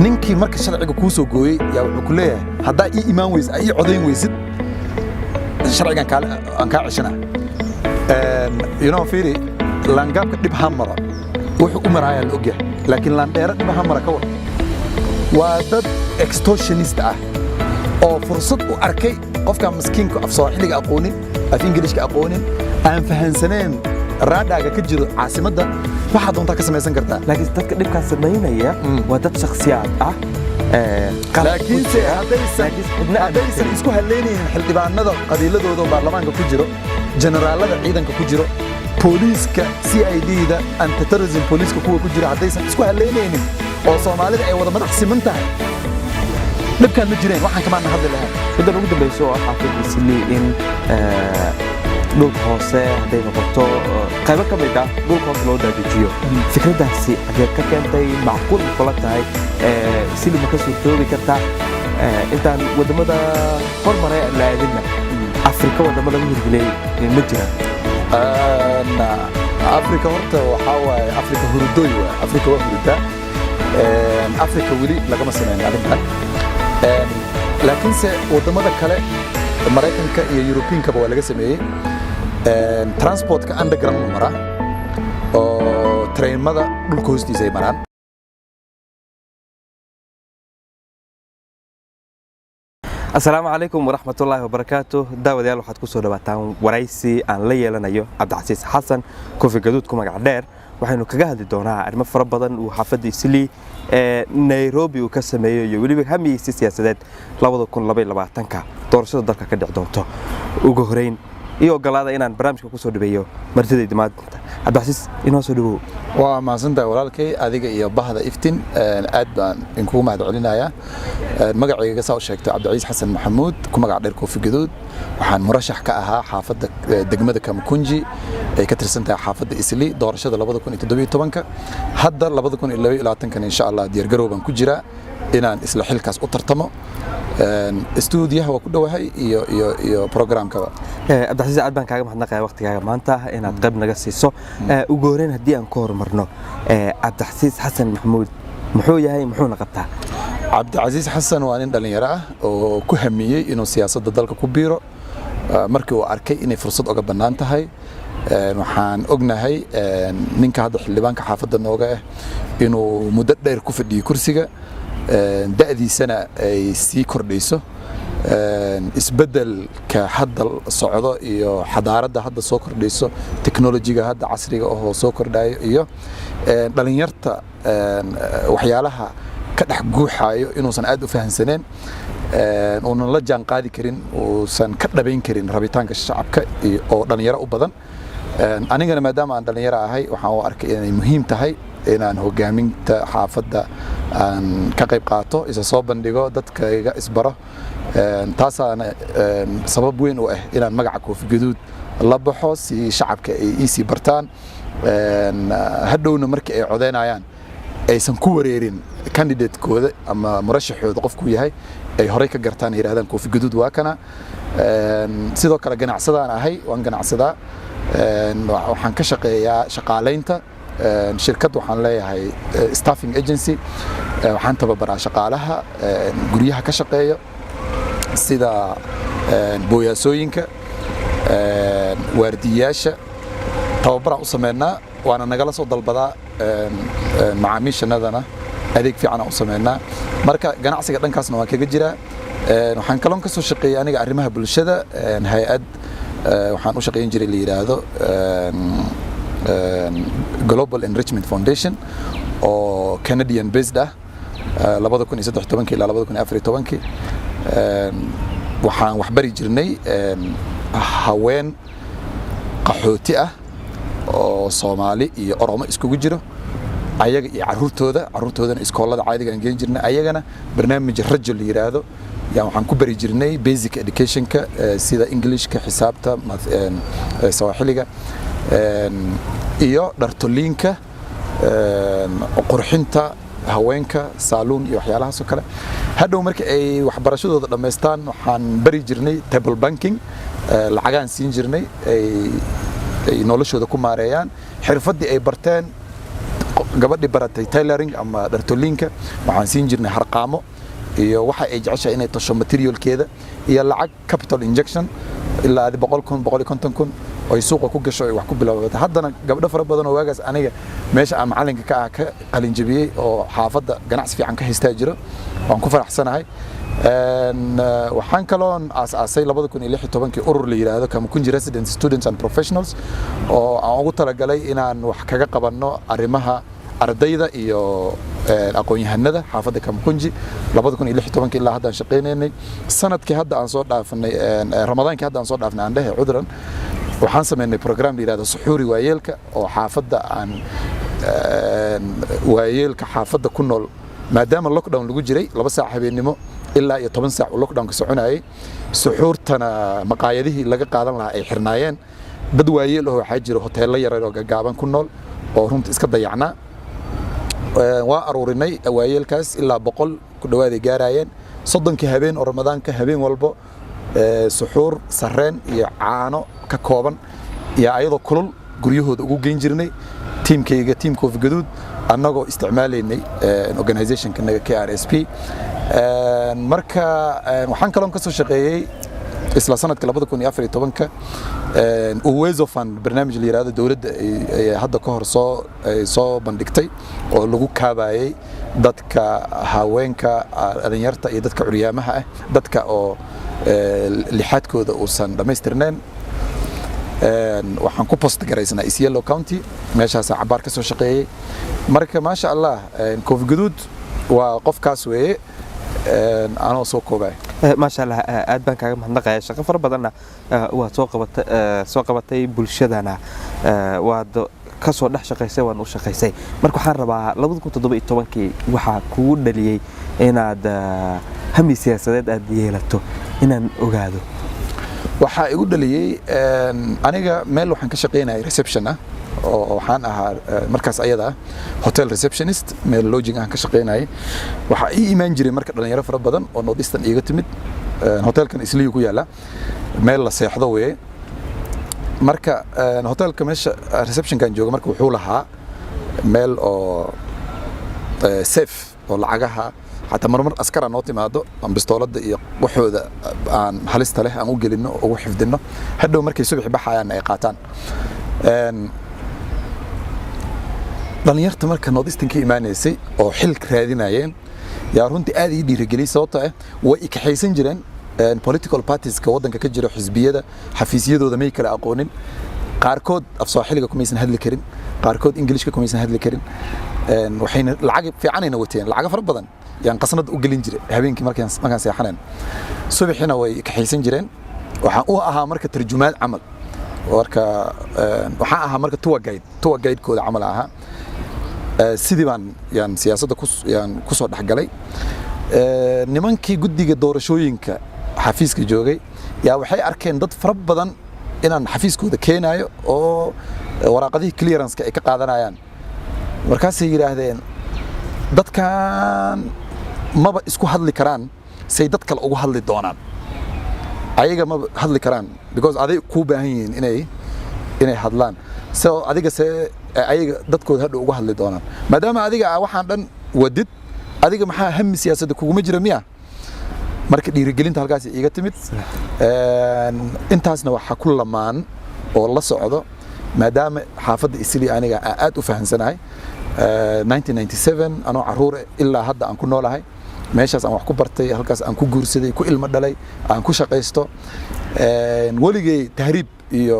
Ninkii marka sharciga kuu soo gooyey yaa wuxuu ku leeyahay, haddaa ii imaan weysid, ii codayn weysid, sharcigan aan kaa ceshana. Fiiri, laangaabka dhib ha maro, wuxuu u maraayaa la ogyahay, laakiin laandheero dhib ha mara ka war. Waa dad extortionist ah oo fursad u arkay qofka maskiinka, af Sooxiliga aqoonin, af Ingiliishka aqoonin, aan fahansaneen raadhaaga ka jiro caasimadda. Waxaa doontaa ka samaysan kartaa. Laakiin dadka dhibkaas samaynaya waa dad shakhsiyaad ah, qalad ku Laakiinse jira, haddaysan laakiin xubno aan haddaysan isku haleynaynin xildhibaanada qabiiladooda oo baarlamaanka ku jiro, generaalada ciidanka ku jiro, booliiska CID-da, antiterrorism booliiska kuwa ku jiro, haddaysan isku haleynaynin oo Soomaalida ay wada madax siman tahay, dhibkaan ma jireen, waxaan kamaana hadli lahayn. Middan ugu dambayso oo ah xaafadda Islii in dhulka hoose hadday noqoto, qaybo ka mid ah dhulka hoose loo daadajiyo, fikraddaasi xageed ka keentay? Macquul ma kula tahay? Isli ma ka suurtoobi kartaa? Intaan waddamada hormaray aan la aadinna, Afrika waddamo laga hirgeliyey ma jiraan? Afrika horta waxaa waaye, Afrika hurudooy waay. Afrika waa hurudaa. Afrika weli lagama sameyn arrintan, laakiinse waddamada kale, Maraykanka iyo Yurubiinkaba, waa laga sameeyey. Transportka underground maraa oo trainmada dhulka hoostiisa ay maraan. Asalaamu calaykum waraxmatullaahi wabarakaatu. Daawadayaal, waxaad ku soo dhawaataan waraysi aan la yeelanayo Cabdicasiis Xasan Kofi Gaduud ku magac dheer. Waxaynu kaga hadli doonaa arrimo fara badan uu xaafadda Islii ee Nairobi uu ka sameeyo iyo weliba hamigiisa siyaasadeed ka doorashada dalka ka dhici doonto. Ugu horeyn, iyo ogolaada inaan barnaamijka kusoo dhaweeyo martidayda maanta. Cabdicasiis, inoo soo dhawow. Waa mahadsantahay walaalkay, adiga iyo bahda Iftin aad baan inkugu mahad celinayaa. Magacayga saa u sheegto, Cabdicasiis Xasan Maxamuud, ku magac dheer Koofi Gaduud. Waxaan murashax ka ahaa xaafadda degmada Kamakunji ay ka tirsan tahay xaafadda Isli doorashada 2017-ka. Hadda 2022-kan, insha Allah, diyaargarow baan ku jiraa inaan isla xilkaas u tartamo. Stuudiyaha waa ku dhowahay iyo programkaba. Cabdicasiis, aad baan kaaga mahadnaqaya waqtigaaga maanta inaad qayb naga siiso. Ugu horeyn, haddii aan ku horumarno, Cabdicasiis Xasan Maxamuud muxuu yahay, muxuuna qabtaa? Cabdicasiis Xasan waa nin dhallinyaro ah oo ku hamiyey inuu siyaasadda dalka ku biiro markii uu arkay inay fursad uga bannaan tahay. Waxaan ognahay ninka hadda xildhibaanka xaafadda nooga ah inuu muddo dheer ku fadhiyey kursiga, da'diisana ay sii kordhayso. Isbeddelka hadda socdo iyo xadaaradda hadda soo kordhayso, teknolojiga hadda casriga ahoo soo kordhayo iyo dhalinyarta waxyaalaha ka dhex guuxayo inuusan aad u fahansaneen, uunan la jaan qaadi karin, uusan ka dhabayn karin rabitaanka shacabka oo dhalinyaro u badan. Anigana maadaama aan dhalinyaro ahay, waxaan u arkay inay muhiim tahay inaan hogaaminta xaafadda aan ka qayb qaato, isa soo bandhigo, dadkayga isbaro. Taasaana sabab weyn u ah inaan magaca Koofi Gaduud la baxo, si shacabka ay iisii bartaan, hadhowna markii ay codeynayaan aysan ku wareerin candidatekooda ama murashaxooda qofkuu yahay, ay horey ka gartaan, yidhahdaan Koofi Gaduud waa kana. Sidoo kale ganacsadaan ahay, waan ganacsadaa. Waxaan ka shaqeeyaa shaqaalaynta. Shirkad waxaan leeyahay staffing agency. Waxaan tababaraa shaqaalaha guryaha ka shaqeeya, sida booyaasooyinka, waardiyayaasha. Tababaraan u sameynaa, waana nagala soo dalbadaa macaamiishanadana, adeeg fiican aan u sameynaa. Marka ganacsiga dhankaasna waan kaga jiraa. Waxaan kaloon ka soo shaqeeyay aniga arrimaha bulshada. Hay-ad waxaan u shaqeyn jiray la yidhaahdo Global Enrichment Foundation oo Canadian based ah, 2013-kii ilaa 2014-kii. Waxaan waxbari jirnay haween qaxooti ah oo Soomaali iyo Oromo iskugu jiro, ayaga iyo caruurtooda. Caruurtoodana iskoolada caadiga aan geen jirnay, ayagana barnaamij Rajo la yiraahdo yaan waxaan ku bari jirnay basic educationka, sida Englishka, xisaabta, Sawaaxiliga iyo dhartoliinka, qurxinta haweenka, saaluun iyo waxyaalahaas oo kale. Hadhow marka ay waxbarashadooda dhammaystaan, waxaan bari jirnay table banking, lacagaan siin jirnay ay noloshooda ku maareeyaan xirfaddii ay barteen. Gabadhii baratay tailoring ama dhartoliinka, waxaan siin jirnay harqaamo iyo waxa ay jeceshahay inay tasho materialkeeda iyo lacag capital injection ilaa adi 100,000, 150,000 oo ay suuqa ku gasho, ay wax ku bilowdato. Haddana gabdho fara badan oo waagaas aniga meesha aan macalinka ka ah ka qalinjabiyey oo xaafadda ganacsi fiican ka haystaa jiro. Waan ku faraxsanahay. Waxaan kaloon aas-aasay 2016-kii urur la yidhaahdo Kamukunji Resident Students and Professionals, oo aan ugu talagalay inaan wax kaga qabanno arrimaha ardayda iyo aqoon-yahanada xaafadda Kamukunji. 2016-kii ilaa haddaan shaqaynaynay. Sanadkii hadda aan soo dhaafanay, Ramadaankii hadda aan soo dhaafnay, aan dhehe cudran, waxaan sameynay program la yidhahdo Suxuuri Waayeelka, oo xaafadda aan waayeelka xaafadda ku nool, maadaama lockdown lagu jiray, 2 saac habeennimo ilaa iyo 10 saac uu lockdownka soconayay, suxuurtana maqaayadihii laga qaadan lahaa ay xirnaayeen, dad waayeel ah waxaa jira hoteello yaryar oo gaggaaban ku nool oo runta iska dayacnaa. Waa aruurinay waayeelkaas, ilaa 100 ku dhawaaday gaarayeen. 30-kii habeen oo Ramadaanka, habeen walbo suxuur sarreen iyo caano ka kooban iyo ayadoo kulul guryahooda ugu geyn jirnay, tiimkayga, tiim Koofi Gaduud, annagoo isticmaalaynay organizationkanaga KRSP. Marka waxaan kaloon ka soo shaqeeyey isla sanadka 2014-ka Uwezo Fund, barnaamij la yidhahdo dowladda ay hadda ka hor soo bandhigtay oo lagu kaabayay dadka, haweenka, dhalinyarta iyo dadka curyaamaha ah, dadka oo lixaadkooda uusan dhammaystirnayn. Waxaan ku post garaysnaa Isiolo County, meeshaasaa cabaar ka soo shaqeeyey. Marka maasha Allah, Koofi Gaduud waa qofkaas weeye, anoo soo koobaya. Maasha Allah, aad baan kaaga mahadnaqaya. Shaqo fara badanna waad soo qabatay, bulshadana waad ka soo dhex shaqaysay, waadna u shaqaysay. Marka waxaan rabaa, 2017-kii waxaa kugu dhaliyey inaad hami siyaasadeed aad yeelato inaan ogaado. Waxaa igu dhaliyey, aniga meel waxaan ka shaqaynayay reception ah, oo waxaan ahaa markaas ayada ah hotel receptionist, meel lodging aan ka shaqaynayay. Waxaa ii imaan jiray marka dhalinyaro fara badan oo North Eastern iiga timid. Hotelkan Isliyu ku yaala, meel la seexdo weeye. Marka hotelka meesha receptionkan jooga, marka wuxuu lahaa meel oo safe oo lacagaha, xataa marmar askara noo timaado, aan bistooladda iyo waxooda aan halista leh aan u gelinno, ugu xifdinno, hadhow markay subaxi baxayaan ay qaataan. Dhalinyarta marka North Eastern ka imaanaysay oo xil raadinayeen yaa runtii aad ii dhiirigeliyey, sababtoo ah way i kaxaysan jireen. Political partieska waddanka ka jira, xisbiyada xafiisyadooda may kala aqoonin. Qaarkood af Sooxiliga kumaysan hadli karin, qaarkood Ingiliishka kumaysan hadli karin. Waxayna lacag fiicanayna wateen, lacago fara badan yaan qasnada u gelin jiray habeenkii markaan seexanayn. Subaxina way kaxaysan jireen. Waxaan u ahaa marka tarjumaad camal. Marka waxaan ahaa marka tour guide-kooda camal ahaa. Sidii baan yaan siyaasadda yaan ku soo dhexgalay. Nimankii guddiga doorashooyinka xafiiska joogay yaa waxay arkeen dad fara badan inaan xafiiskooda keenayo oo waraaqadihii clearance-ka ay ka qaadanayaan. Markaasay yidhaahdeen, "Dadkan maba isku hadli karaan, say dad kale ugu hadli doonaan? Ayaga maba hadli karaan because aday kuu baahan yihiin inay hadlaan. So adiga see ayaga dadkooda hadhow uga hadli doonaan, maadaama adiga waxaan dhan wadid? Adiga maxaa hami siyaasadda kuguma jira miya?" Marka dhiirigelinta halkaas iiga timid. Intaasna waxaa ku lamaan oo la socdo, maadaama xaafadda Isli aniga aan aad u fahansanahay, 1997 anoo caruur ilaa hadda aan ku noolahay meeshaas, aan wax ku bartay halkaas, aan ku guursaday, ku ilmo dhalay, aan ku shaqaysto, weligay tahriib iyo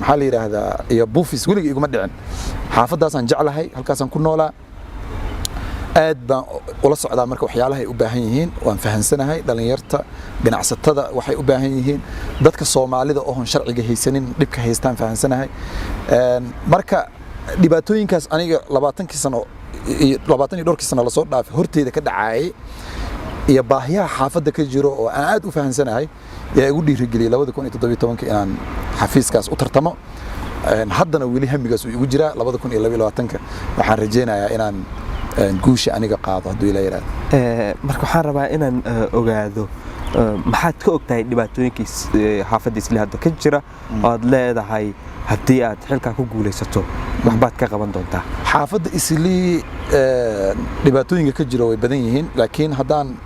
maxaa la yidhaahdaa iyo buufis weligay iguma dhicin. Xaafaddaasaan jeclahay, halkaasaan ku noolaa, aad baan ula socdaa. Marka waxyaalaha ay u baahan yihiin waan fahansanahay, dhalinyarta, ganacsatada waxay u baahan yihiin, dadka Soomaalida oon sharciga haysanin dhibka haystaan fahansanahay. Marka dhibaatooyinkaas aniga 20-kii sano iyo labaatan iyo dhowrkii sano lasoo dhaafay horteyda ka dhacaayay iyo baahiyaha xaafadda ka jiro oo aan aad u fahansanahay yaa igu dhiirigeliyey 2017-ka inaan xafiiskaas u tartamo. Haddana weli hamigaas uu igu jiraa. 2022-ka waxaan rajaynayaa inaan guusha aniga qaado, hadduu Ilaa yidhaahdo. Marka waxaan rabaa inaan ogaado Maxaad ka og tahay dhibaatooyinkii xaafadda Isli hadda ka jira oo aad leedahay haddii aad xilkaa ku guulaysato waxbaad ka qaban doontaa? Xaafadda Islii dhibaatooyinka ka jira way badan yihiin, laakiin haddaan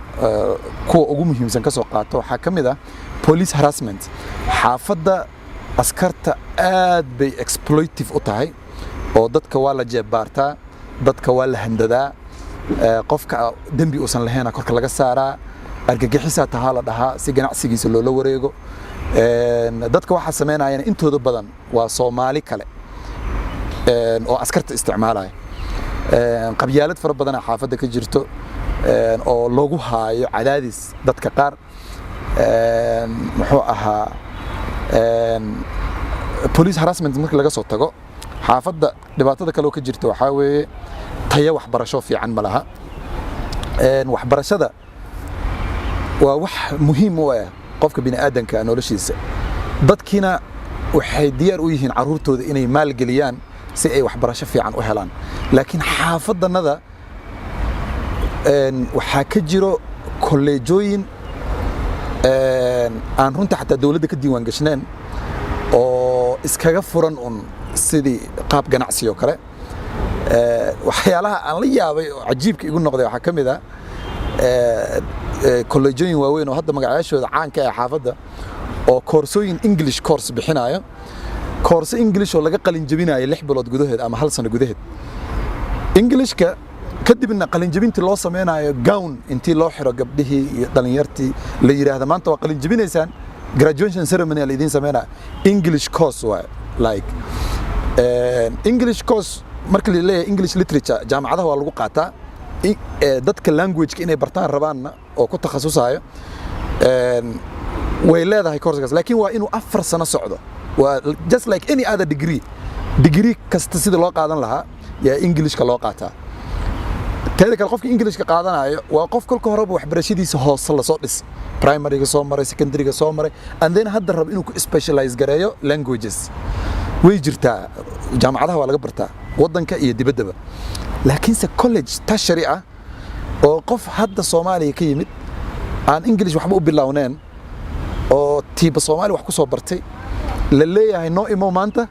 kuwa ugu muhiimsan ka soo qaato, waxaa ka mid ah police harassment. Xaafadda askarta aad bay exploitive u tahay oo dadka waa la jeebbaartaa, dadka waa la handadaa, qofka dembi uusan lahayna korka laga saaraa, argagixisaa tahaa la dhahaa si ganacsigiisa loola wareego. Dadka waxaa sameynayana intooda badan waa Soomaali kale oo askarta isticmaalaya. Qabyaalad fara badanaa xaafadda ka jirto oo loogu haayo cadaadis dadka qaar. Muxuu ahaa, police harassment marka laga soo tago, xaafadda dhibaatada kale oo ka jirta waxaa weeye tayo waxbarasho fiican ma laha. Waxbarashada waa wax muhiim u ah qofka bini aadanka noloshiisa. Dadkiina waxay diyaar u yihiin carruurtooda inay maalgeliyaan si ay waxbarasho fiican u helaan, laakiin xaafaddanada waxaa ka jiro kolleejooyin aan runta xataa dowladda ka diiwaan gashneen oo iskaga furan un sidii qaab ganacsi oo kale. Waxyaalaha aan la yaabay oo cajiibka igu noqday waxaa ka mid ah kolleejooyin waaweyn oo hadda magacayaashooda caanka ah xaafadda oo koorsooyin English course bixinayo, koorso English oo laga qalin jebinayo 6 bilood gudaheed ama hal sano gudaheed Englishka, kadibna qalinjebintii loo sameynayo gown intii loo xiro gabdhihii iyo dhalinyartii, la yidhaahda maanta waa qalin jebinaysaan, graduation ceremony la idiin sameynaya. English course waay. Like English course marka la leeyahay, English literature jaamacadaha waa lagu qaataa. Dadka language-ka inay bartaan rabaanna oo ku takhasusayo way leedahay course-kaas, laakiin waa inuu 4 sano socdo. Waa just like any other degree. Degree kasta sida loo qaadan lahaa yaa Englishka loo qaataa. Teeda kale, qofka Englishka qaadanayo waa qof kolka horeba waxbarashadiisa hoose lasoo dhis, primaryga soo maray, secondaryga soo maray, and then hadda rab inuu ku specialize gareeyo languages. Way jirtaa, jaamacadaha waa laga bartaa waddanka iyo dibaddaba, laakiinse college tertiary ah oo qof hadda Soomaaliya ka yimid aan English waxba u bilowneen oo tiiba Soomaali wax ku soo bartay la leeyahay noo imow maanta,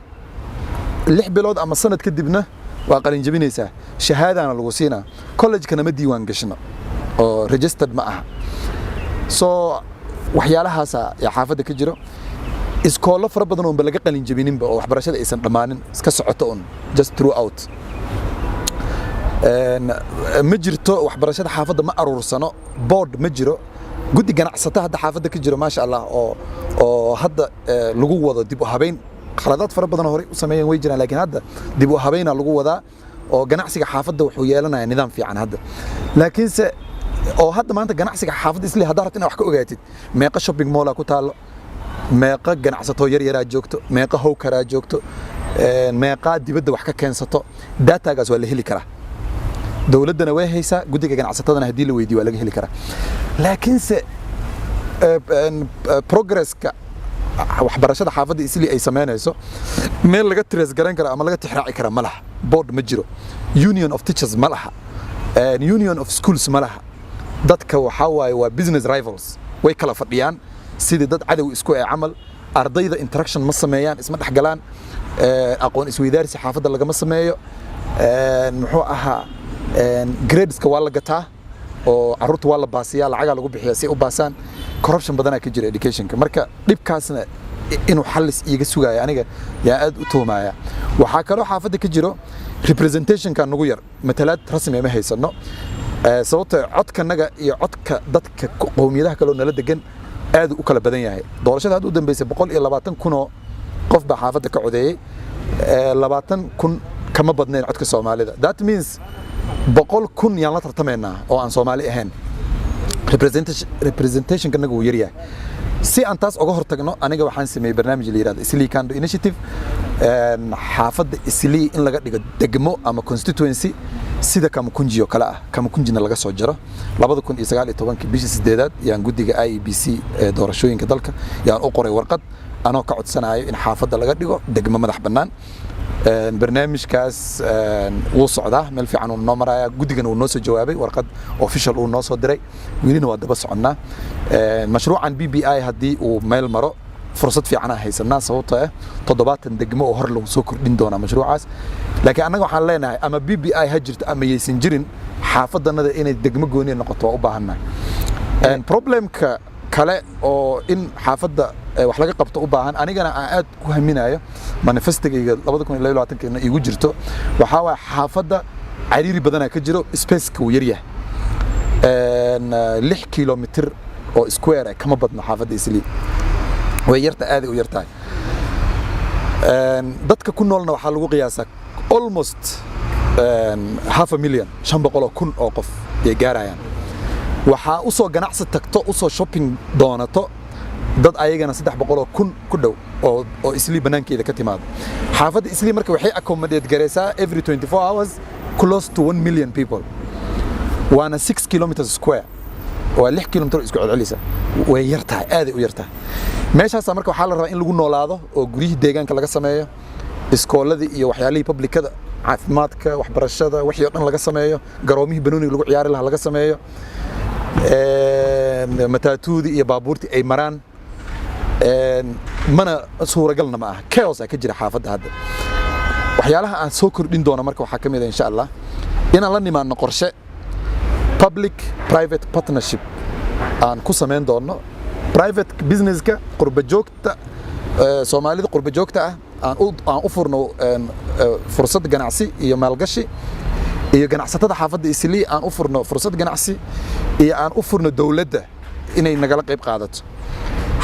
6 bilood ama sanad kadibna waa qalin jebinaysaa, shahaadana lagu siinaa, college-kana ma diiwaan gashno oo registered ma aha. So waxyaalahaasa yaa xaafadda ka jiro. Iskoollo fara badan oonba laga qalin jebininba oo waxbarashada aysan dhammaanin, iska socoto un just throughout. Ma jirto waxbarashada xaafadda, ma aruursano, board ma jiro, guddi ganacsata hadda xaafadda ka jiro, maasha Allah, oo hadda lagu wado dib u habeyn. Khaladaad fara badan oo horey u sameeyeen way jiraan, laakiin hadda dib u habeyna lagu wadaa oo ganacsiga xaafadda wuxuu yeelanayaa nidaam fiican hadda. Laakiinse oo hadda maanta ganacsiga xaafadda Isli haddaa rabto inaad wax ka ogaatid, meeqa shopping mall ku taallo, meeqa ganacsato yar yaraa joogto, meeqa hawker-aa joogto, meeqaa dibadda wax ka keensato, data-gaas waa la heli karaa. Dowladdana way haysaa, guddiga ganacsatadana haddii la weydiiyo waa laga heli karaa. Laakiinse progresska waxbarashada xaafadda Isli ay samaynayso meel laga trace garan karo ama laga tixraaci kara ma laha. Board ma jiro, union of teachers ma laha, union of schools ma laha. Dadka waxaa waaye waa business rivals, way kala fadhiyaan sidii dad cadow isku ee camal. Ardayda interaction ma sameeyaan, isma dhexgalaan, aqoon isweydaarsi xaafadda lagama sameeyo. Muxuu ahaa, gradeska waa la gataa oo carruurta waa la baasiyaa, lacagaa lagu bixiyaa si ay u baasaan. Corruption badanaa ka jira educationka. Marka dhibkaasna inuu xallis iiga sugayo aniga yaa aad u tuhmaya. Waxaa kaloo xaafadda ka jiro representationka nagu yar, matalaad rasmi ma haysano, sababtoo codkanaga iyo codka dadka qowmiyadaha kaloo nala degan aad u kala badan yahay. Doorashada hadda u dambeysay 120,000 oo qof baa xaafadda ka codeeyey, 20,000 kama badnayn codka Soomaalida. That means 100,000 yaan la tartamaynaa oo aan Soomaali ahayn. Representationkanaga wuu yaryahay. Si aan taas uga hortagno, aniga waxaan sameeyey barnaamij la yidhahdo Islii Kando Initiative, xaafadda Islii in laga dhigo degmo ama constituency sida Kamakunji oo kale ah, Kamakunjina laga soo jaro. 2019-kii bishii sideedaad yaan guddiga IEBC ee doorashooyinka dalka yaan u qoray warqad anoo ka codsanayo in xaafadda laga dhigo degmo madax bannaan. Barnaamijkaas wuu socdaa, meel fiican uu noo marayaa. Guddigana wuu noo soo jawaabay, warqad official uu noo soo diray, welina waa daba soconnaa. Mashruucan BBI haddii uu meel maro, fursad fiican aan haysanaa, sababtoo ah 70 degmo oo hor lagu soo kordhin doonaa mashruucaas. Laakiin annaga waxaan leenahay, ama BBI ha jirto ama yaysan jirin, xaafadanada inay degmo gooni noqoto waa u baahannahay. Problemka kale oo in xaafadda wax laga qabto u baahan, anigana aan aad ku haminayo, manifestogayga 2022 igu jirto, waxaa waaya xaafadda cariiri badanaa ka jiro, spaceka wuu yaryahay. 6 kilomitir oo square kama badno xaafadda Islii, way yarta, aaday u yartahay. Dadka ku noolna waxaa lagu qiyaasaa almost half a million, 500,000 oo qof ayay gaarayaan. Waxaa u soo ganacsi tagto, u soo shopping doonato dad ayagana 300,000 ku dhow oo Islii banaankeeda ka timaado. Xaafadda Islii marka waxay accommodate garaysaa every 24 hours close to 1 million people, waana 6 kilometers square, waa 6 kilomitir isku celcelisa. Way yar tahay, aaday u yar tahay meeshaasaa. Marka waxaa la rabaa in lagu noolaado oo guryihii deegaanka laga sameeyo, iskooladii iyo waxyaalihii publicada, caafimaadka, waxbarashada, wixii oo dhan laga sameeyo, garoomihii banooniga lagu ciyaari lahaa laga sameeyo, mataatuudii iyo baabuurtii ay maraan. Mana suuragalna ma aha, chaos ka jira xaafadda hadda. Waxyaalaha aan soo kordhin doono marka waxaa ka mid ah, insha Allah, inaan la nimaadno qorshe public private partnership aan ku samayn doono private businesska, qurba joogta, Soomaalida qurba joogta ah aan u furno fursad ganacsi iyo maalgashi, iyo ganacsatada xaafadda Islii aan u furno fursad ganacsi, iyo aan u furno dowladda inay nagala qayb qaadato.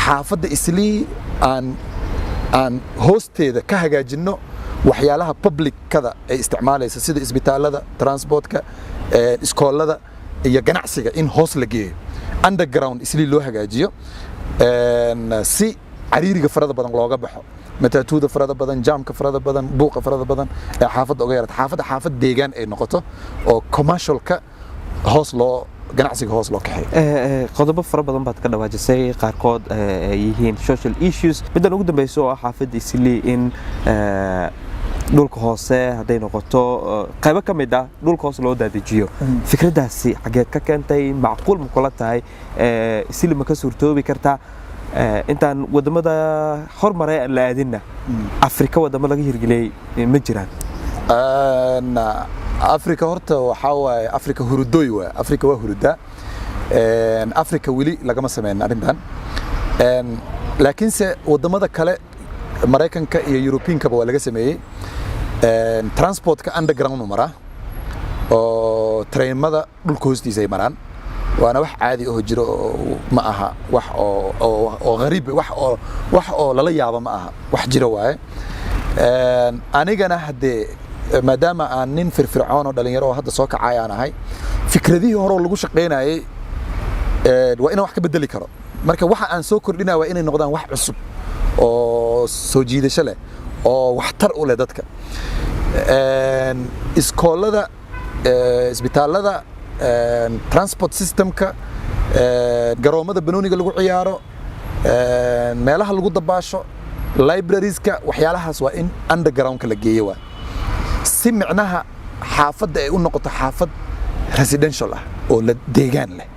Xaafadda Islii aan hoosteeda ka hagaajinno waxyaalaha publickada ay isticmaalaysa, sida isbitaalada, transportka, iskoolada iyo ganacsiga, in hoos la geeyo, underground Islii loo hagaajiyo, si cariiriga farada badan looga baxo, mataatuuda farada badan, jaamka farada badan, buuqa farada badan ee xaafadda uga yarata, xaafadda xaafad deegaan ay noqoto oo commercialka hoos loo, ganacsiga hoos loo kaxeeyo. Qodobo fara badan baad ka dhawaajisay, qaarkood ay yihiin social issues. Middan ugu dambeyso oo ah xaafadda Islii in dhulka hoose hadday noqoto, qaybo ka mid ah dhulka hoose loo daadajiyo, fikraddaasi xageed ka keentay? Macquul ma kula tahay? Islii ma ka suurtoobi kartaa? Intaan wadamada hormaray aan la aadinna, Afrika wadamo laga hirgeliyey ma jiraan? Afrika horta waxaa waaye, Afrika hurudooy waay, Afrika waa hurudaa. Afrika weli lagama sameyn arrintan, laakiinse wadamada kale, Maraykanka iyo Europeankaba, waa laga sameeyey. Transportka underground u maraa oo trainmada dhulka hoostiisa ay maraan, waana wax caadi oo jiro oo ma aha wax oo gariib, wax oo lala yaabo ma aha, wax jiro waaye. Anigana haddee maadaama aan nin firfircoon oo dhalinyaro oo hadda soo kacay aan ahay, fikradihii hore oo lagu shaqaynayay waa inaan wax ka bedeli karo. Marka waxa aan soo kordhinaya waa inay noqdaan wax cusub oo soo jiidasho leh oo waxtar u leh dadka. Iskoolada, isbitaalada, transport systemka, garoomada banooniga lagu ciyaaro, meelaha lagu dabaasho, librarieska, waxyaalahaas waa in undergroundka la geeyo, waa si micnaha xaafadda ay u noqoto xaafad residential ah oo la deegaan leh,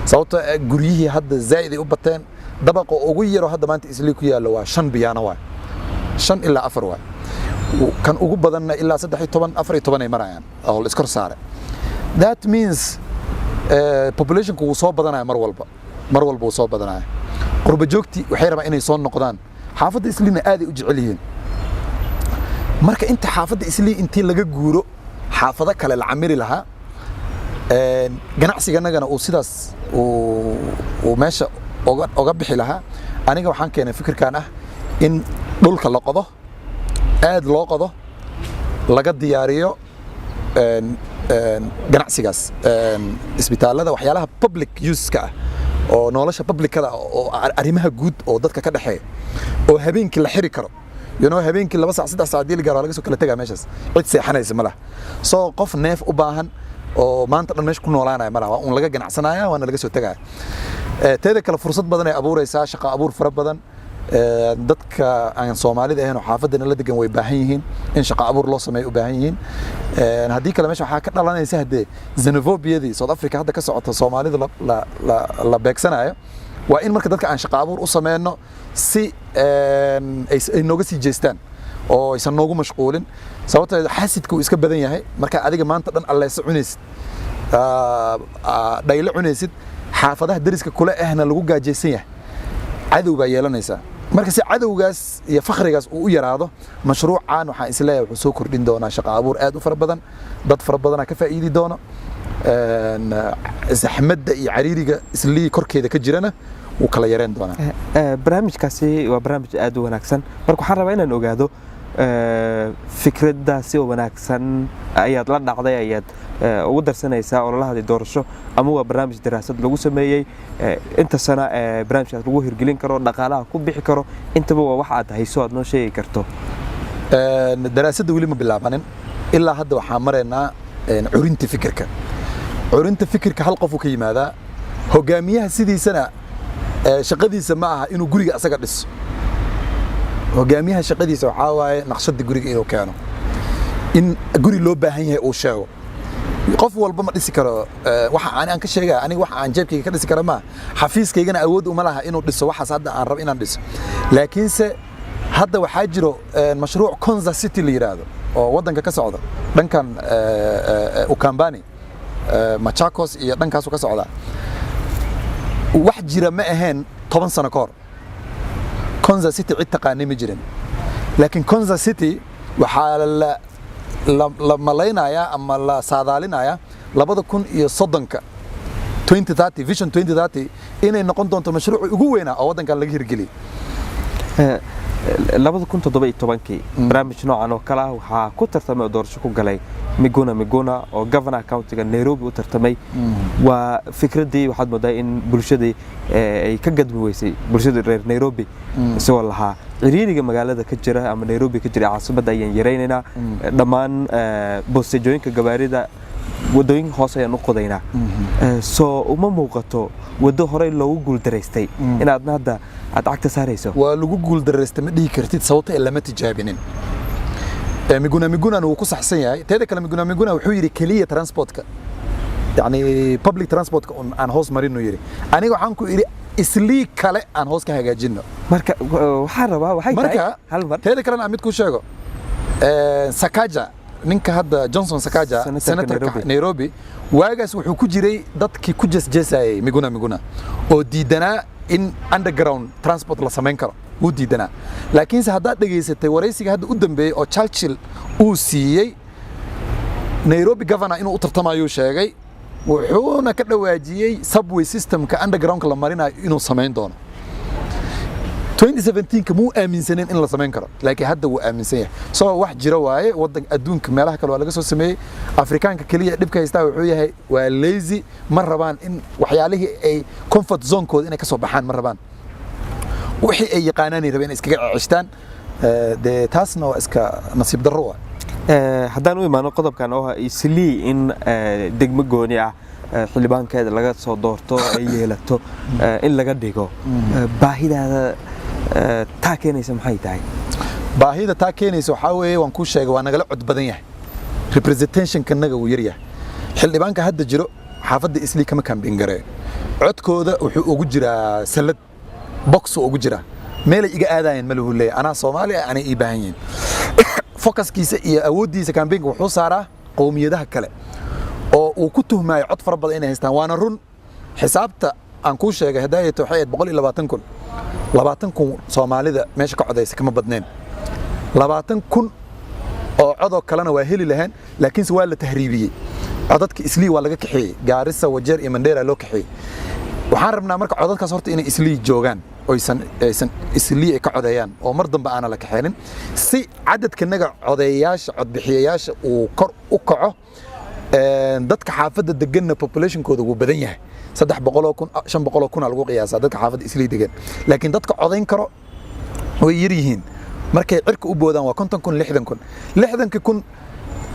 sababtoo ah guryihii hadda zaa'id ay u bateen. Dabaqa ugu yaro hadda maanta Islii ku yaallo waa shan biyaano waay, shan ilaa afar waay. Kan ugu badanna ilaa 13, 14 ay marayaan oo la iskor saare. That means populationku wuu soo badanaya mar walba, mar walba wuu soo badanaya. Qurba joogti waxay rabaan inay soo noqdaan, xaafadda Isliina aaday u jecel yihiin. Marka inta xaafadda Islii intii laga guuro xaafado kale la camiri lahaa, ganacsiganagana uu sidaas uu meesha oga bixi lahaa, aniga waxaan keenay fikirkan ah in dhulka la qodo, aad loo qodo, laga diyaariyo ganacsigaas, isbitaalada, waxyaalaha public use-ka ah oo nolosha publicada ah oo arrimaha guud oo dadka ka dhexeeya oo habeenkii la xiri karo. Habeenkii 2 saac, 3 saac haddii la gaaro, waa laga soo kala tegaa meeshaas, cid seexanaysa ma laha. So qof neef u baahan oo maanta dhan meesha ku noolaanaya ma laha, waa un laga ganacsanaya, waana laga soo tegaya. Teeda kale, fursad badan ay abuureysaa, shaqo abuur fara badan. Dadka aan Soomaalida ahayn oo xaafadana la degan way baahan yihiin in shaqo abuur loo sameeyo u baahan yihiin. Haddii kale meesha waxaa ka dhalanaysa haddee xenophobia-dii South Africa hadda ka socota, Soomaalida la beegsanayo. Waa in marka dadka aan shaqo abuur u sameyno si ay nooga sii jeestaan oo aysan noogu mashquulin, sababtoo xasidka uu iska badan yahay. Marka adiga maanta dhan alleysa cunaysid, dhaylo cunaysid, xaafadaha deriska kule ahna lagu gaajaysan yahay, cadow baa yeelanaysaa. Marka si cadowgaas iyo fakhrigaas uu u yaraado, mashruucan waxaan isleeyahay wuxuu soo kordhin doonaa shaqo abuur aad u fara badan, dad fara badanaa ka faa'iidi doono, zaxmadda iyo cariiriga Islii korkeeda ka jirana wuu kala yareen doonaa. Barnaamijkaasi waa barnaamij aad u wanaagsan. Marka waxaan rabaa inaan ogaado, fikraddaasi oo wanaagsan ayaad la dhacday, ayaad ugu darsanaysaa ololahadii doorasho, ama waa barnaamij daraasad lagu sameeyey, inta sana ee barnaamijkaas lagu hirgelin karo, dhaqaalaha ku bixi karo, intaba waa wax aad hayso, aad noo sheegi karto? Daraasadda weli ma bilaabanin. Ilaa hadda waxaan maraynaa curinta fikirka. Curinta fikirka hal qofuu ka yimaadaa. Hogaamiyaha sidiisana shaqadiisa ma aha inuu guriga asaga dhiso. Hogaamiyaha shaqadiisa waxaa waaye naqshadda guriga inuu keeno, in guri loo baahan yahay uu sheego. Qof walba ma dhisi karo. Waxa aan ka sheegaya aniga, waxa aan jeebkayga ka dhisi kara maaha, xafiiskaygana awood uma laha inuu dhiso waxaas hadda aan rabo inaan dhiso. Laakiinse hadda waxaa jiro mashruuc Konza City la yidhaahdo oo waddanka ka socda dhankan Ukambani, Machakos iyo dhankaasu ka socda. Wax jira ma ahayn 10 sano ka hor. Konza City cid taqaanay ma jirin, laakiin Konza City waxaa la malaynayaa ama la saadaalinayaa 2030-ka, 2030 vision, 2030 inay noqon doonto mashruuci ugu weynaa oo waddankan laga hirgeliyey. 2017-kii barnaamij noocan oo kale ah waxaa ku tartamay oo doorasho ku galay Miguna Miguna oo governor county-ga Nairobi u tartamay. Waa fikraddii waxaad moodaa in bulshadii ay ka gadmi weysay, bulshadii reer Nairobi, isagoo lahaa ciriiriga magaalada ka jira ama Nairobi ka jira, caasimadda, ayaan yaraynaynaa, dhammaan boostejooyinka gawaarida wadooyinka hoose ayaan u qodaynaa. Soo uma muuqato waddo horey loogu guuldaraystay inaadna hadda aad cagta saarayso? Waa lagu guuldaraystay ma dhihi kartid, sababta ee lama tijaabinin. Miguna Migunana wuu ku saxsan yahay. Teeda kale, Miguna Miguna wuxuu yidhi keliya transportka, yani public transportka un aan hoos marinu yidhi. Aniga waxaan ku idhi Islii kale aan hoos ka hagaajino. Marka waxaan rabaa waxay tahay marka hal mar. Teeda kalena aan mid kuu sheego. Sakaja, ninka hadda Johnson Sakaja, senatorka senatorka Nairobi. Nairobi, waagaas wuxuu ku jiray dadkii ku jesjesayay Miguna Miguna oo diidanaa in underground transport la samayn karo, wuu diidanaa. Laakiinse haddaad dhegaysatay waraysiga hadda u dambeeyey oo Churchill uu siiyey, Nairobi governor inuu u tartamayuu sheegay, wuxuuna ka dhawaajiyey subway systemka undergroundka la marinayo inuu samayn doono. 2017 muu aaminsanin in la samayn karo, laakiin hadda wuu aaminsan yahay. So wax jira waaye. Wadan adduunka meelaha kale waa laga soo sameeyey. Afrikaanka keliya dhibka haystaa wuxuu yahay waa lazy. Ma rabaan in waxyaalihii ay comfort zonekooda inay ka soo baxaan, ma rabaan. Wixii ay yaqaanaanay rabeen inay iskaga ceshtaan. Dee taasna waa iska nasiib darro waa. Haddaan u imaano qodobkan oo ah Islii in degmo gooni ah xildhibaankeeda laga soo doorto ay yeelato, in laga dhigo, baahidaada taa keenaysa maxay tahay? Baahida taa keenaysa waxaa weeye, waan kuu sheegay, waa nagala cod badan yahay, representationka naga wuu yar yahay. Xildhibaanka hadda jiro xaafadda Islii kama campaign gareeyo. Codkooda wuxuu ugu jiraa sallad box uu ugu jiraa, meelay iga aadayeen ma lahu leeyahay. Anaa Soomaali ah, anay ii baahan yihiin. Focuskiisa iyo awooddiisa campaignka wuxuu saaraa qowmiyadaha kale oo uu ku tuhmaayo cod fara badan inay haystaan. Waana run. Xisaabta aan kuu sheegay hadaayato waxay ahayd 120,000. 20,000 Soomaalida meesha ka codaysa kama badneen. 20,000 oo codoo kalena waa heli lahayn, laakiinse waa la tahriibiyey. Codadka Islii waa laga kaxeeyey, Gaarisa, Wajeer iyo Mandheera loo kaxeeyey. Waxaan rabnaa marka codadkaas horta inay Islii joogaan, oysan aysan Islii ay ka codeeyaan oo mar dambe aanan la kaxeenin, si cadadkanaga codeeyayaasha, codbixiyayaasha uu kor u kaco. Dadka xaafadda deganna populationkooda wuu badan yahay, 300,000, 500,000 lagu qiyaasaa dadka xaafadda Islii degan, laakiin dadka codayn karo way yar yihiin. Markay cirka u boodaan waa 50,000, 60,000. 60-ka kun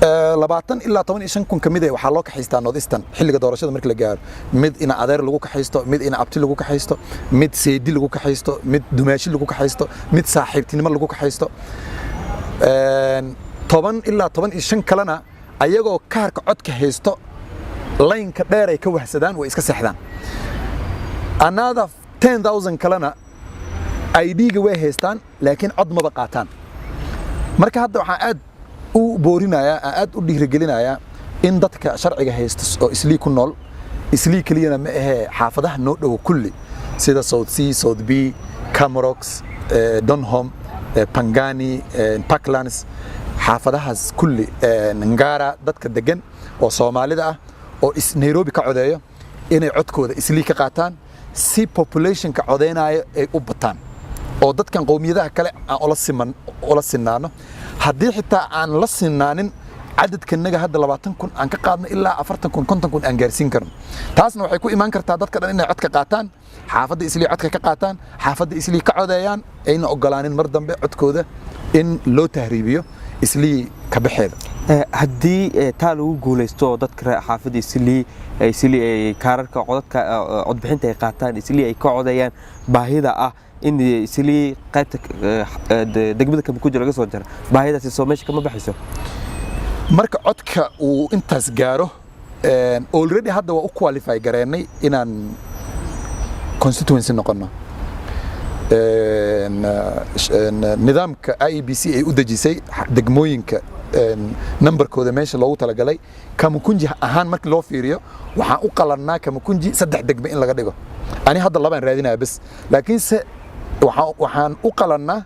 20 ilaa 15 kun ka mid ah waxaa loo kaxaystaa North Eastern xilliga doorashada marka la gaaro. Mid ina adeer lagu kaxaysto, mid ina abti lagu kaxaysto, mid seedi lagu kaxaysto, mid dumaashi lagu kaxaysto, mid saaxiibtinimo lagu kaxaysto. 10 ilaa 15 kalena ayagoo kaarka codka haysto laynka dheer ay ka wahsadaan, way iska seexdaan. Another 10,000 kalena ID-ga way haystaan, laakiin cod maba qaataan. Marka hadda waxaan aad u boorinayaa, aan aad u dhiirigelinayaa in dadka sharciga haysta oo Islii ku nool, Islii keliyana ma ahee, xaafadaha noo dhow kulli, sida South C, South B, Komarock, Donholm, Pangani, Parklands, xaafadahaas kulli, Ngara, dadka degan oo Soomaalida ah oo Nairobi ka codeeyo inay codkooda Islii ka qaataan si populationka codeynaayo ay u bataan oo dadkan qowmiyadaha kale aan ula siman ula sinaano. Haddii xitaa aan la sinaanin, cadadkanaga hadda 20,000 aan ka qaadno ilaa 40,000, 50,000 aan gaarsiin karno. Taasna waxay ku imaan kartaa dadka dhan inay codka qaataan, xaafadda Islii codka ka qaataan, xaafadda Islii ka codeeyaan, ayna ogolaanin mar dambe codkooda in loo tahriibiyo Islii ka baxeeda. Haddii taa lagu guulaysto oo dadka xaafadda Islii ay kaararka codadka codbixinta ay qaataan, Islii ay ka codeeyaan, baahida ah in Islii qaybta degmada Kamukunji laga soo jaro, baahidaasi soo meesha kama baxayso? Marka codka uu intaas gaaro, already hadda waa u qualify gareennay inaan constituency noqono. Nidaamka IEBC ay u dejisay degmooyinka numberkooda meesha loogu talagalay, Kamukunji ahaan markii loo fiiriyo, waxaan u qalannaa Kamukunji saddex degme in laga dhigo. Ani hadda labaan raadinaya bes, laakiinse waxaan u qalannaa,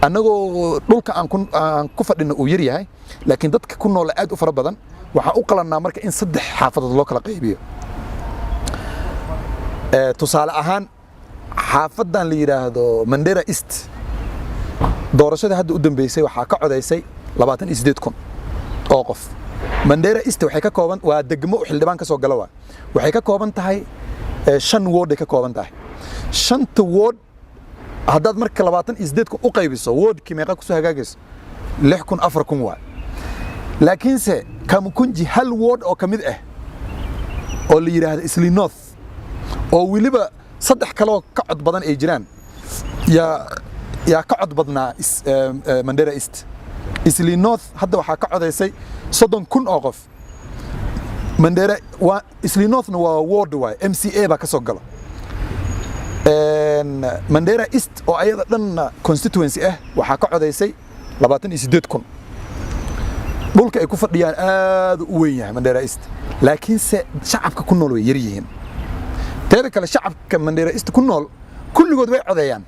annagoo dhulka aan ku fadhino uu yar yahay, laakiin dadka ku nool aad u fara badan, waxaan u qalannaa marka in saddex xaafadood loo kala qaybiyo. Tusaale ahaan, xaafadan la yidhaahdo Mandera East, doorashada hadda u dambeysay waxaa ka codaysay 28,000 oo qof. Mandera East waxay ka kooban, waa degmo xildhibaan ka soo gala, waa waxay ka kooban tahay shan ward ay ka kooban tahay. Shanta ward haddaad marka 28,000 u qaybiso, wardkii meeqa kusoo hagaagayso? 6,000, 4,000 waa. Laakiinse Kamukunji hal ward oo ka mid ah oo la yidhaahdo Isli North, oo weliba saddex kaleoo ka cod badan ay jiraan, yaa ka cod badnaa Mandera East. Isli North hadda waxaa ka codaysay 30,000 oo qof. Mandera waa Isli Northna waa ward waay, MCA baa ka soo galo. Mandera East oo ayada dhanna constituency ah waxaa ka codaysay 28,000. Dhulka ay ku fadhiyaan aad u weyn yahay Mandera East, laakiinse shacabka ku nool way yar yihiin. Teeda kale, shacabka Mandera East ku nool kulligood way codeeyaan.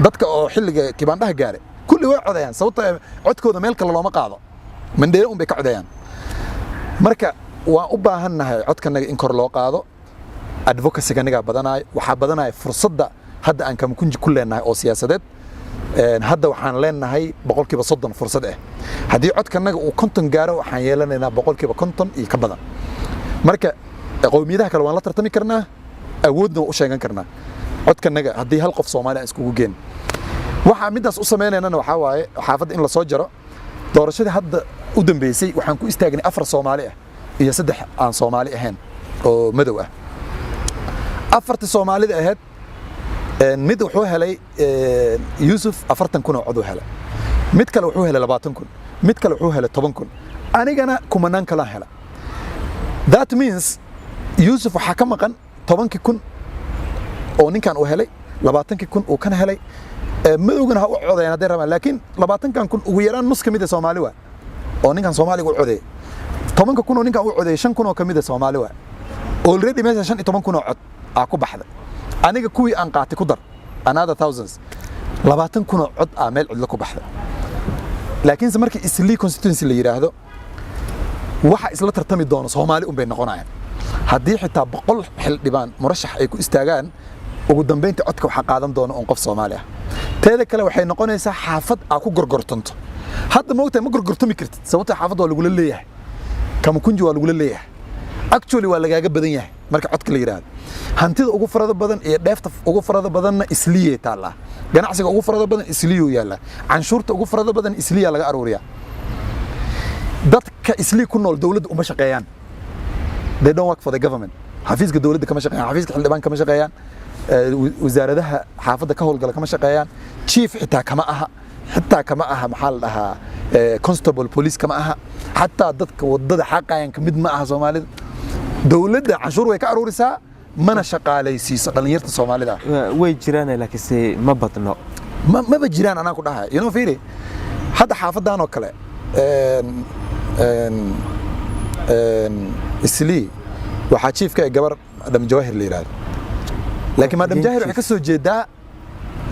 Dadka oo xilliga kibaandhaha gaare kulli way codeeyaan, sababtoo codkooda meel kale looma qaado, Mandera un bay ka codeeyaan. Marka waan u baahannahay codkanaga in kor loo qaado. Advocacy-ganagaa badanaayo, waxaa badanaya fursadda hadda aan Kamukunji ku leenahay oo siyaasadeed. Hadda waxaan leenahay 30% fursad ah. Haddii codkanaga uu 50 gaaro, waxaan yeelanaynaa 50% iyo ka badan. Marka qowmiyadaha kale waan la tartami karnaa, awoodna waan u sheegan karnaa codkanaga haddii hal qof Soomaali aan iskugu geen. Waxaa middaas u sameynaynana waxaa waaye xaafadda in la soo jaro. Doorashadii hadda u dambeysay waxaan ku istaagnay afar Soomaali ah iyo saddex aan Soomaali ahayn oo madow ah. Afartii Soomaalida ahayd, mid wuxuu helay, Yuusuf, 40,000 oo cod uu helay. Mid kale wuxuu helay 20,000, mid kale wuxuu helay 10,000, anigana kumanaan kalaan hela. That means Yuusuf waxaa ka maqan 10kii kun oo ninkan uu helay, 20kii kun uu kan helay. Madowgana ha u codeeyaan hadday rabaan, laakiin 20kan kun ugu yaraan nus ka mid ah Soomaali waa oo ninkan Soomaaliga u codeeyay. 10ka kun oo ninkan u codeeyay, 5,000 oo ka mid ah Soomaali waa. Already meesha 15,000 oo cod aa ku baxday. Aniga kuwii aan qaatay ku dar another thousands, 20,000 oo cod aa meel cidlo ku baxday. Laakiinse markii Islii constituency la yidhaahdo, waxa isla tartami doono Soomaali un bay noqonayaan. Haddii xitaa 100 xildhibaan murashax ay ku istaagaan, ugu dambeynta codka waxaa qaadan doona un qof Soomaali ah. Teeda kale, waxay noqonaysaa xaafad aa ku gorgortanto. Hadda moogtahay ma gorgortami kartid, sababtoo xaafad waa lagula leeyahay, Kamukunji waa lagula leeyahay, actually waa lagaaga badan yahay. Marka codka la yidhaahdo, hantida ugu farada badan iyo dheefta ugu farada badanna Isliyay taallaa, ganacsiga ugu farada badan Isliyuu yaallaa, canshuurta ugu farada badan Isliyaa laga aruuriyaa. Dadka Dadka Islii ku nool dowladda uma shaqeeyaan. They don't work for the government. Xafiiska dowladda kama shaqeeyaan, xafiiska xildhibaan kama shaqeeyaan, wasaaradaha xaafadda ka howlgala kama shaqeeyaan, chief xitaa kama aha, xitaa kama aha, maxaa la dhahaa, constable police kama aha, xataa dadka wadada xaqayan ka mid ma aha. Soomaalida dowladda canshuur way ka aruurisaa, mana shaqaalaysiiso dhalinyarta Soomaalida. Way jiraan, laakiinse ma badno. Maba jiraan, anaa ku dhahay. Fiiri hadda xaafadan oo kale, Islii, waxaa chiefka ee gabar Madam Jawahir la yidhahdo, laakiin Madam Jawahir waxay ka soo jeedaa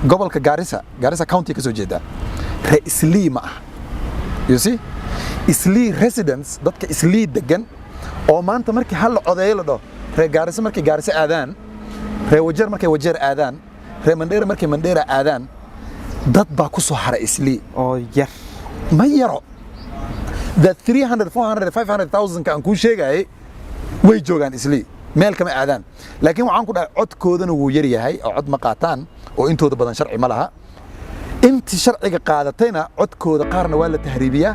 gobolka Garissa, Garissa County ka soo jeedaa. Ree Islii ma aha. You see, Islii residents, dadka Islii degan oo maanta markii hal codeeyo la dhaho, ree Gaarisa markay Gaarisa aadaan, ree Wajeer markay Wajeer aadaan, ree Mandheera markay Mandheera aadaan, dad baa ku soo hara Islii. Oo yar. Ma yaro. The 300, 400, 500,000 ka aan kuu sheegayay way joogaan Islii, meel kama aadaan. Laakiin waxaan ku dhahay, codkoodana wuu yar yahay oo cod ma qaataan, oo intooda badan sharci ma laha. Intii sharciga qaadatayna codkooda qaarna waa la tahriibiyaa,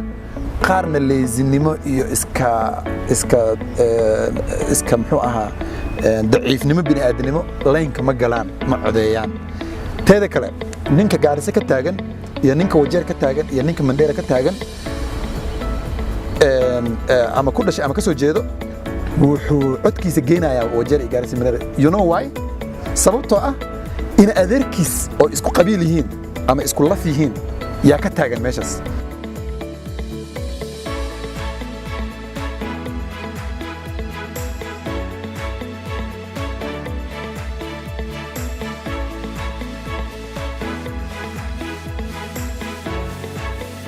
qaarna leesinimo iyo iska muxuu ahaa, daciifnimo bini'aadanimo, laynka ma galaan, ma codeeyaan. Teeda kale, ninka Gaarisa ka taagan iyo ninka Wajeer ka taagan iyo ninka Mandheera ka taagan, ama ku dhashay ama ka soo jeedo, wuxuu codkiisa geenayaa Wajeer iyo Gaarisa, Mandheera. You know why? Sababtoo ah in adeerkiis oo isku qabiil yihiin ama isku laf yihiin yaa ka taagan meeshaas.